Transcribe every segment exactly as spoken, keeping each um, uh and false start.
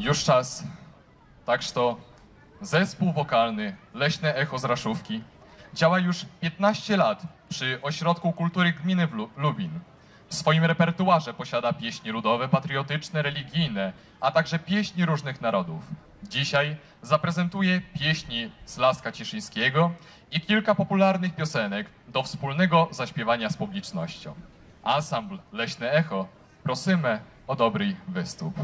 Już czas. Tak że zespół wokalny Leśne Echo z Raszówki działa już piętnaście lat przy Ośrodku Kultury Gminy w Lu- Lubin. W swoim repertuarze posiada pieśni ludowe, patriotyczne, religijne, a także pieśni różnych narodów. Dzisiaj zaprezentuje pieśni z Laska Cieszyńskiego i kilka popularnych piosenek do wspólnego zaśpiewania z publicznością. Ansambl Leśne Echo, prosymy o dobry występ.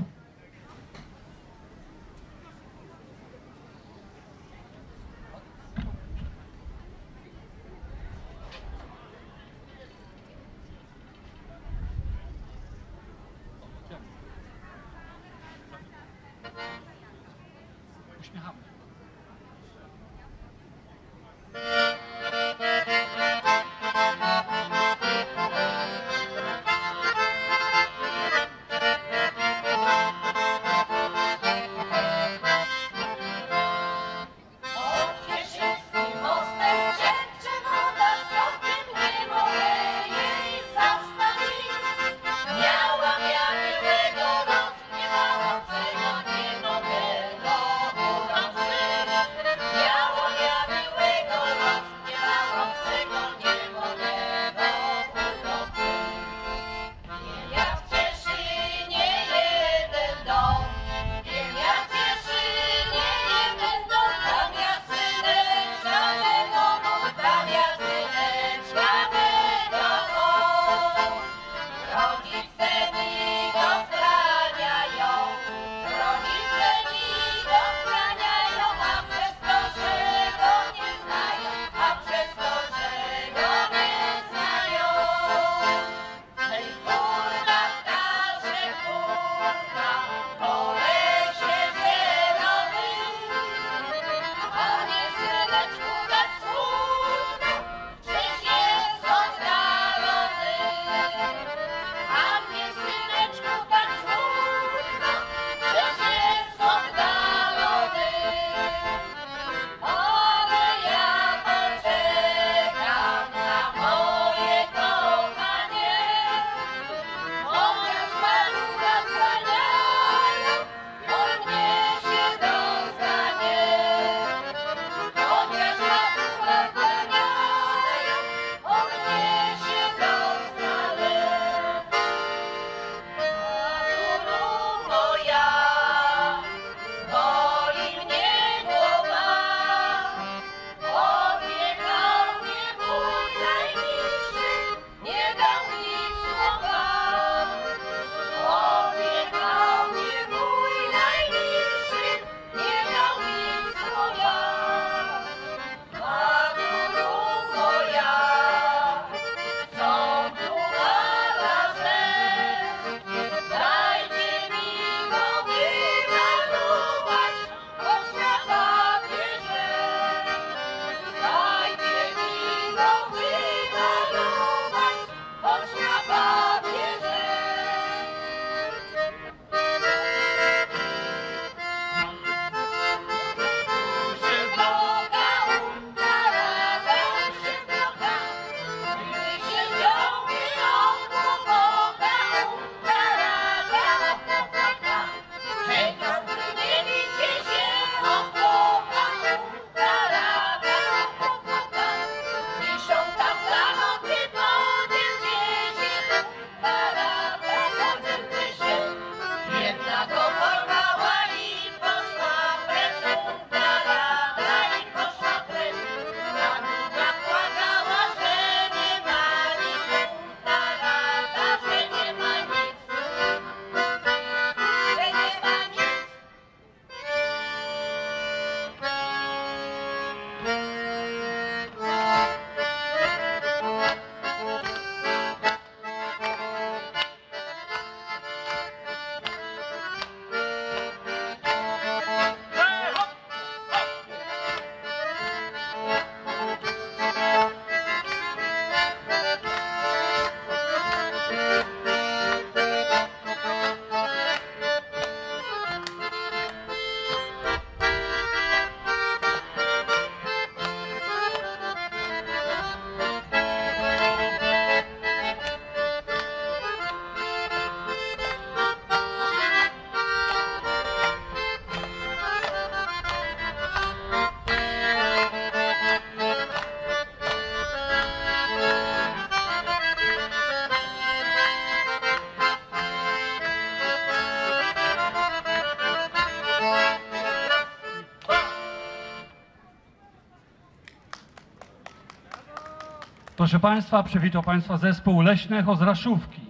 Proszę Państwa, przywitał Państwa zespół Leśne Ozraszówki.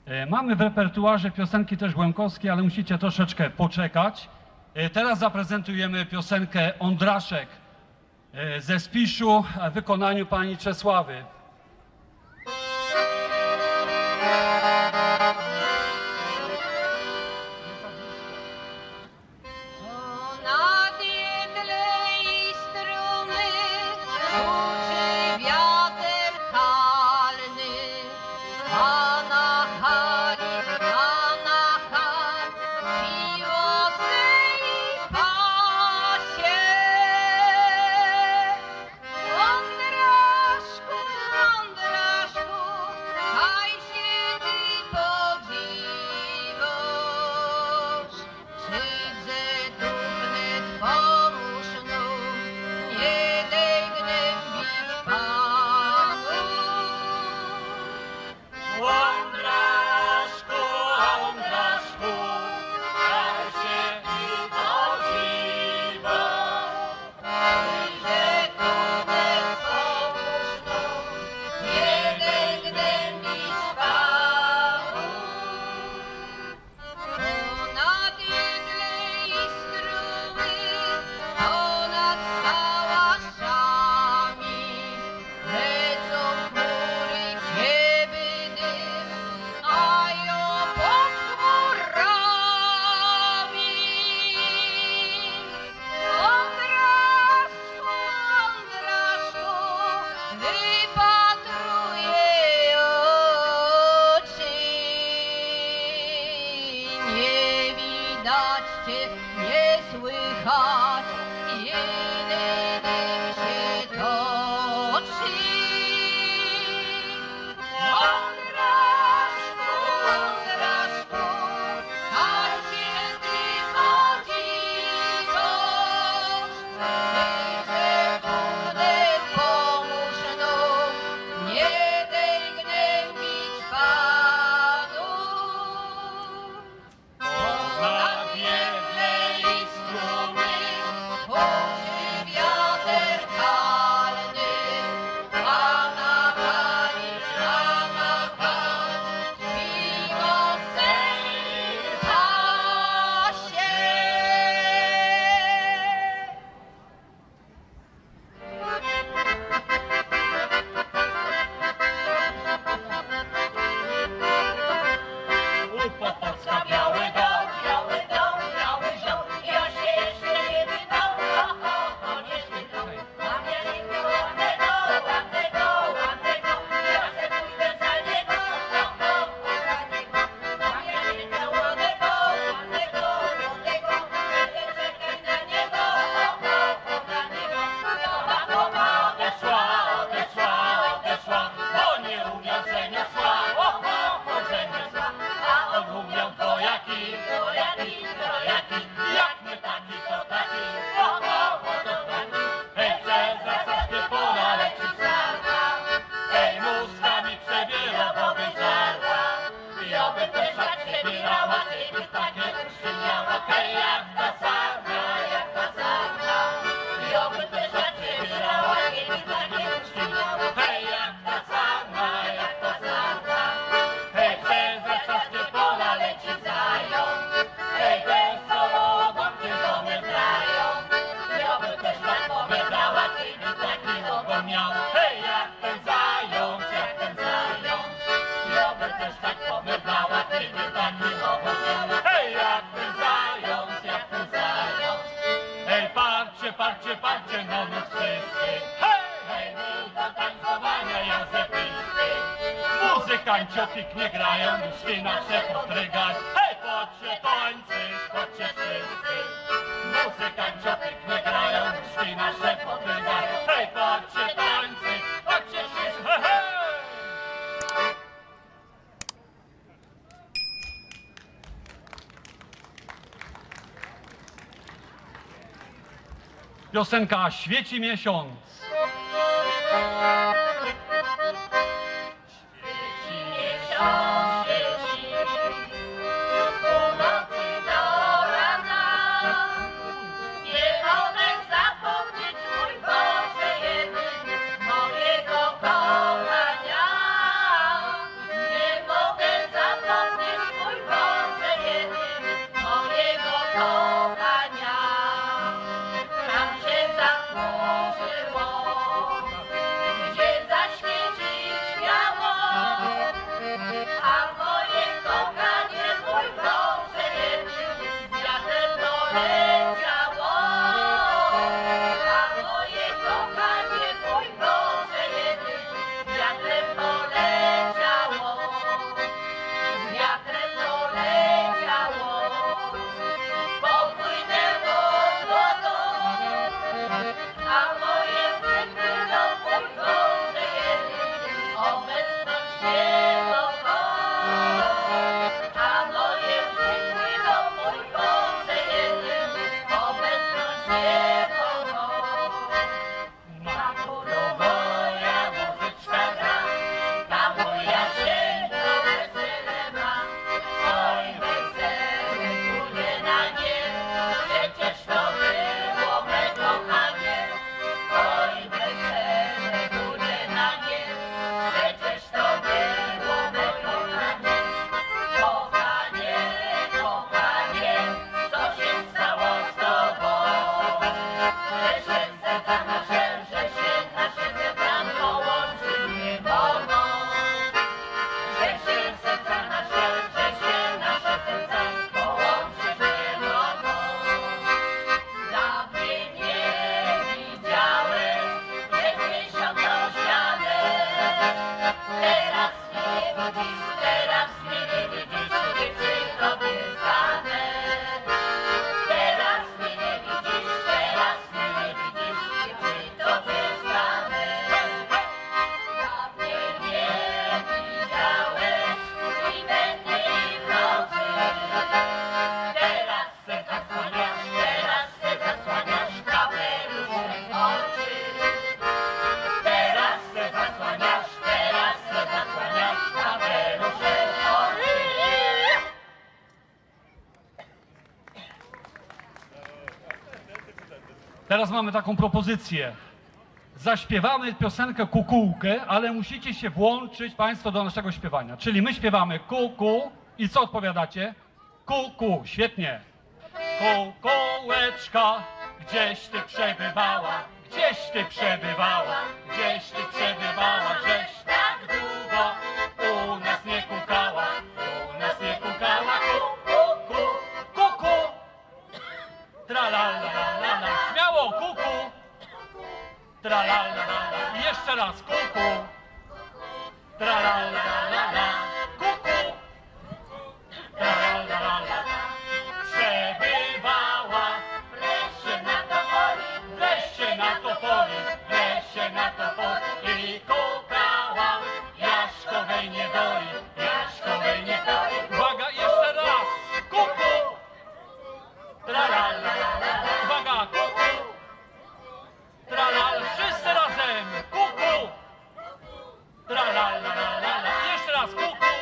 E, mamy w repertuarze piosenki też łemkowskie, ale musicie troszeczkę poczekać. E, teraz zaprezentujemy piosenkę Ądraszek, e, ze Spiszu, w wykonaniu pani Czesławy. Понад єдле і струми гучить вятер хальный, а на халі, а на халі піво ся і пасе. Ądraszku, Ądraszku, kaj ся ty podziwôsz? Przińdźże tu wnet pòmóż nóm, nie dôj gnębić panów. Ądraszku, Ądraszku, kaj ся ty podziwôsz? Przińdźże tu wnet pòmóż nóm, nie dôj gnębić panów. Понад єдле і струми, понад савашами, lecą chmùры, кебы дым, а я під хмурами. Ądraszku, Ądraszku, wypatruj jem ci. Nie widać cie, nie słychać, jiny dym sia toczy. Ądraszku, Ądraszku, kaj sia ty podziwôsz? Przińdźże tu wnet pòmóż nóm, nie dôj gnębić panów. Ponad єдле і струми гучить вятер хальный, а на халі, а на халі піво ся і пасе. Hej, parcie, parcie, parcie na nos wszyscy. Hej, hej, do tańcowania ja ze wszyscy. Muzykańcio pięknie grają, nóżki nasze podrygają. Hej, patrzcie, tańcy, patrzcie wszyscy. Muzykańcio pięknie grają, nóżki nasze podrygają. Hej, patrzcie, tańcy, patrzcie wszyscy. Hej, hej! Piosenka „Świeci miesiąc”. Świeci miesiąc, świeci, z północy do rana. Nie mogę zapomnieć, mój Boże jedyny, mojego kochanego. Teraz mamy taką propozycję. Zaśpiewamy piosenkę Kukułkę, ale musicie się włączyć państwo do naszego śpiewania. Czyli my śpiewamy ku, ku i co odpowiadacie? Ku, ku, świetnie. Kukułeczka, gdzieś ty przebywała, gdzieś ty przebywała, gdzieś ty przebywała, żeś tak długo u nas nie kukała, u nas nie kukała. Ku, ku, ku, ku, ku. Tra la la la la la. Śmiało, ku, ku. Tra la la la la. I jeszcze raz, ku, ku. Tra la la la la la. Ku, ku. Tra la la la la. Przebywała w lesie na topoli, w lesie na topoli, w lesie na topoli i kukała. Jaśkowej niedoli, Jaśkowej niedoli. Uwaga, jeszcze raz. Ku, ku. Tra la la la la la. Uwaga, ku, ku. Tra la la. Wszyscy razem. Ku, ku. Tra la la la la la. Jeszcze raz. Ku, ku.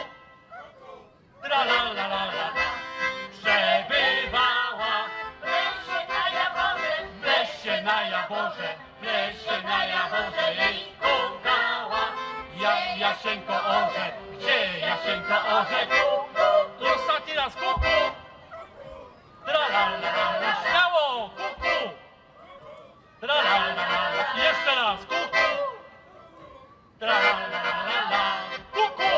Tra la la la la la. Przebywała w lesie na jaworze, w lesie na jaworze, w lesie na jaworze i kukała. Ja, Jasieńko orze, gdzie Jasieńko orze? Ku, ku, ku. Ostatni raz. Ku, ku. Tra la la la la. Śmiało. Ku, ku. Tra la la la la. Jeszcze raz. Ku, ku. Tra la la la la. Ku, ku.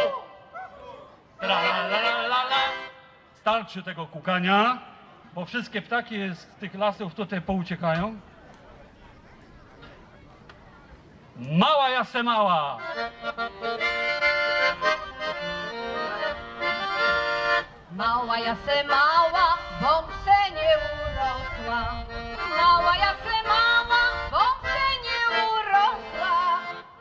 Tra la la la la. Starczy tego kukania, bo wszystkie ptaki z tych lasów tutaj pouciekają. Mała ja se mała. Mała ja se mała, bom se nie urosła. Mała ja se mała, bom se nie urosła.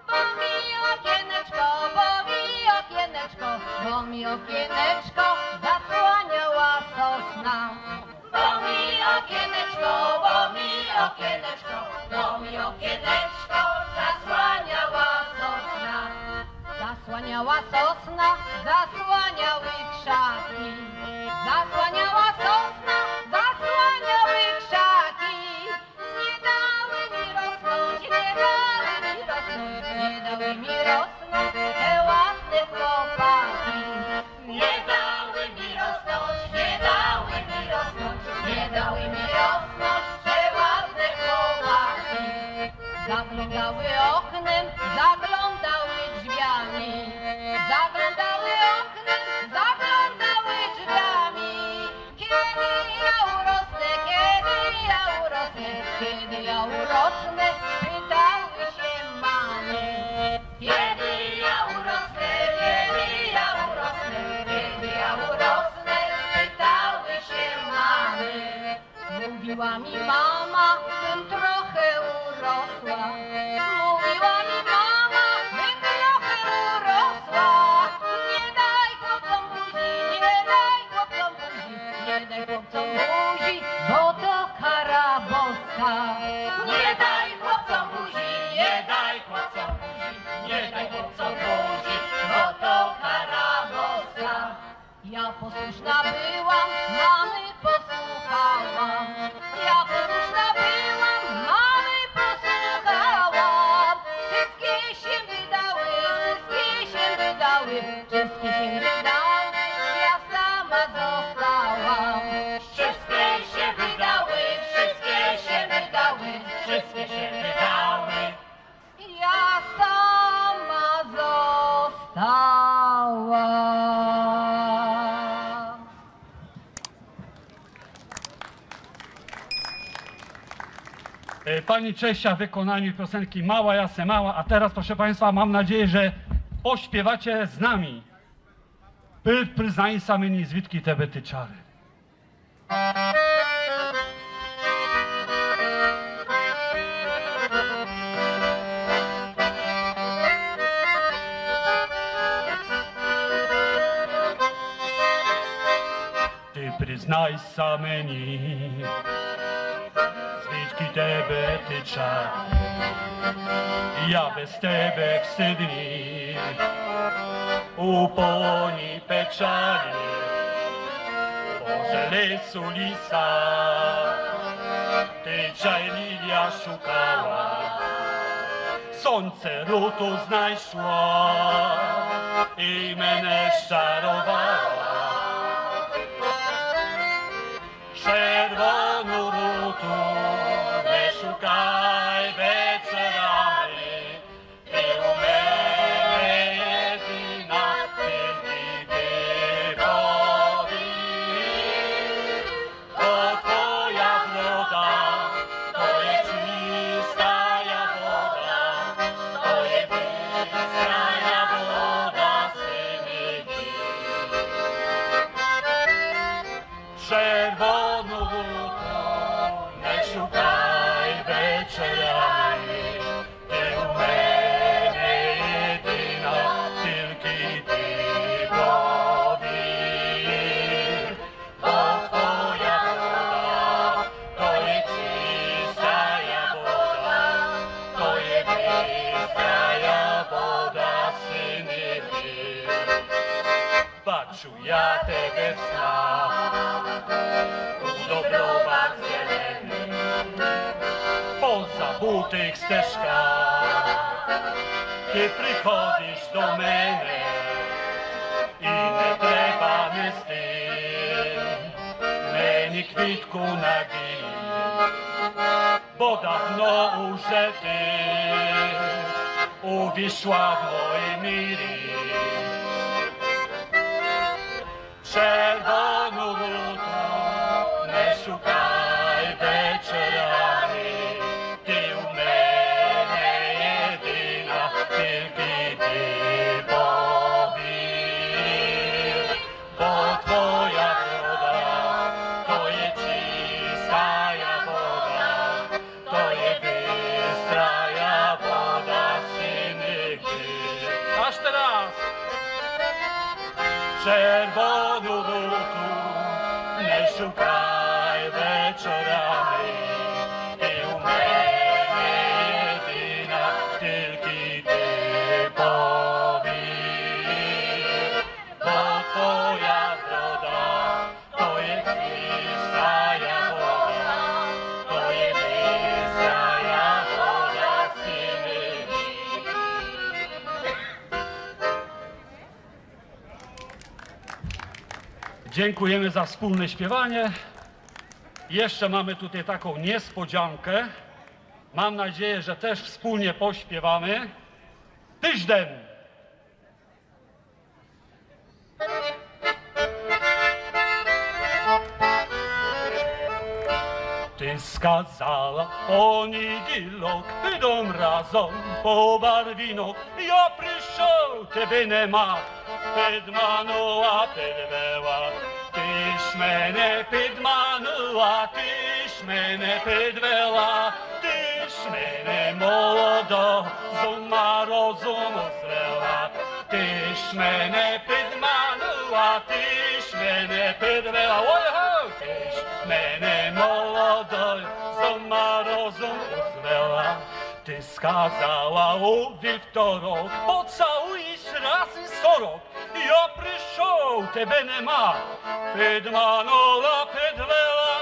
Bo mi okieneczko, bo mi okieneczko, bo mi okieneczko zasłaniała sosna. Bo mi okieneczko, bo mi okieneczko, bo mi okieneczko zasłaniała sosna. Zasłaniała sosna, zasłaniały krzaki. Zasłaniała sosna, zasłaniały krzaki. Nie dały mi rosnąć, nie dały mi rosnąć, nie dały mi rosnąć te ładne chłopaki. Nie dały mi rosnąć, nie dały mi rosnąć, nie dały mi rosnąć te ładne chłopaki. Zaglądały oknem, zaglądały drzwiami. Zaglądały oknem, zaglądały drzwiami. Kiedy Я послушна была, мамы послухала. Я послушна была, мамы послухала. Wszystkie się wydały, wszystkie się wydały, wszystkie się wydały. Ja sama została. Wszystkie się wydały, wszystkie się wydały, wszystkie się wydały. Ja sama została. E, pani Czesia w wykonaniu piosenki Mała ja se mała, a teraz, proszę państwa, mam nadzieję, że pośpiewacie z nami. Py-, przyznaj sa meni, zwidki tebe te czary. Ты признай са мені, звідки тебе ті чары, я без тебе всі дні у полоні печалі. Боже, лісу ліса, ти чай лілія шукала, сонце руту знайшла і мене щаровала. Червону руту не шукай вечорами, ти у мене єдина, тільки ти повір, бо твоя врода, то є чистая вода, то є быстрая вода синій. Червону руту не шукай вечорами, ти у мене єдина, тільки ти повір, бо твоя вода, то є чистая вода, то є быстрая вода синій. Бачу, я тебе в снах, у добровах зеленых, по забутых стежках. Ты приходиш до мене і не треба нести мені квітку надії. Бо давно уже ты увійшла в мої мірі. Червону руту не шукай вечорами, ти у мене єдина, тільки ти повір. Бо твоя врода, то є чистая вода, то є быстрая вода синій. Аж тераз. Червону руту не шукай вечорами, ти у мене єдина, тільки ти повір. Бо твоя врода, то є чистая вода, то є быстрая вода синій. Dziękujemy za wspólne śpiewanie. Jeszcze mamy tutaj taką niespodziankę. Mam nadzieję, że też wspólnie pośpiewamy. Тыждень. Ты сказала в понеділок: підом разом по барвінок. Я пришов, тебе нема. Підманула, підвела. Ты ж мене підманула, ты ж мене підвела. Ты ж мене молодо з ума розуму звела. Ты ж мене підманула, ты ж мене підвела. Ой-гой! Ты ж мене молодо з ума розуму звела. Ты сказала у вівторок: поцалуєш раз і сорок. Я пришов, тебе нема, підманула, підвела.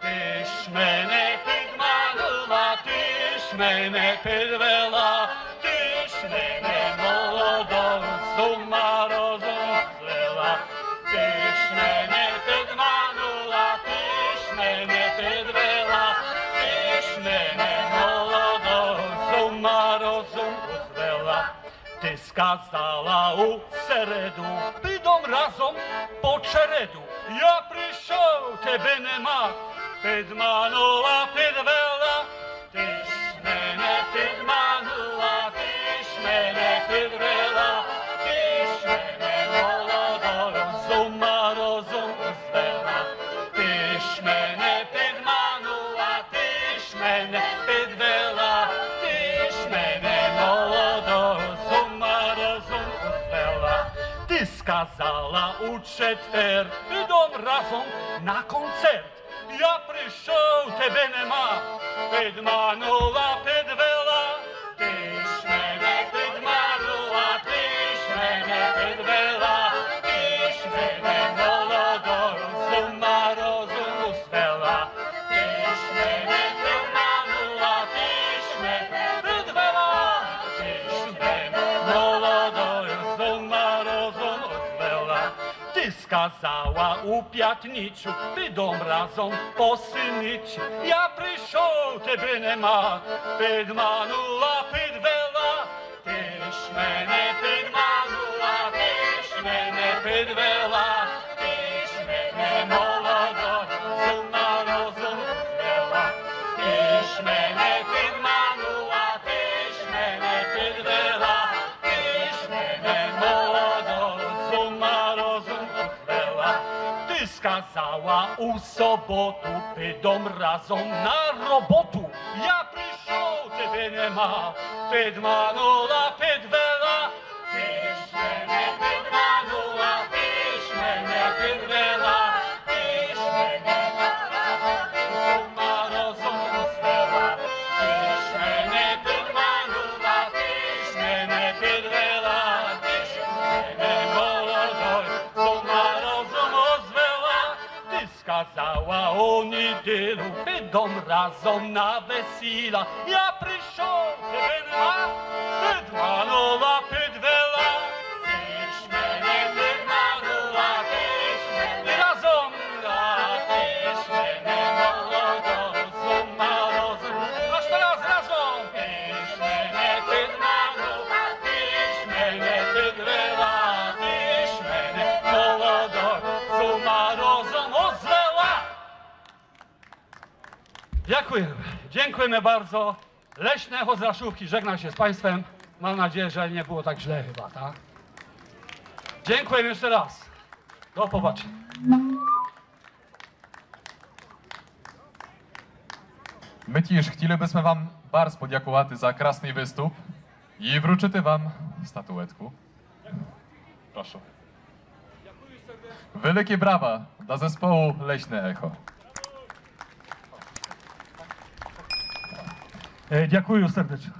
Ти ж мене підманула, ти ж мене підвела, ти ж мене молодого з ума розум звела. Ти ж мене підманула, ти ж мене підвела, ти ж мене молодого з ума розум звела. Ти сказала у середу, підом разом по череду. Я пришов, тебе нема, підманула, підвела. Ти ж мене підманула, ти ж мене підвела, ти ж мене молодого з ума розум звела. Ти ж мене підманула, ти ж мене підвела, ти ж мене молодого з ума розум звела. Ти сказала у четвер, підом разом на концерт. Я пришов, тебе нема, підманула, підвела. Ти ж мене підманула, ти ж мене підвела, ти ж мене молодого з ума розуму звела. Ти ж мене підманула, ти ж мене підвела, ти ж мене молодого з ума розуму звела. Ти сказала у пятницю, підом разом по Синиці. Я пришов, тебе нема, підманула, підвела. Ти ж мене підманула, ти ж мене підвела, ти ж мене молодого з ума розуму звела. Ти ж мене підманула, ти ж мене підвела, ти ж мене молодого з ума розуму звела. Ти сказала у соботу, підом разом на роботу. Я пришов, тебе нема, підманула, підвела. Ти ж мене підманула, ти ж мене підвела, ти ж мене з ума розуму звела. Ти ж мене підманула, ти ж мене підвела, ти ж мене молодого з ума розуму звела. Ти сказала у неділю, підом разом на весіля. Я пришов, тебе нема, підманула, підвела. Ти ж мене підманула, ти ж мене разом, ти ж мене молодого з ума розуму. А ще раз разом. Ти ж мене підманула, ти ж мене підвела, ти ж мене молодого з ума розуму звела. Dziękujemy. Dziękujemy bardzo. Leśne Echo z Raszówki żegna się z państwem. Mam nadzieję, że nie było tak źle chyba, tak? Dziękujemy jeszcze raz. Do popatrzenia. Ми тіж хотіли бы сьме вам барз подякувати за красный выступ і вручыти вам статуетку. Прошу. Великі брава для зесполу Лесьне Ехо. Е, дякую сердечно.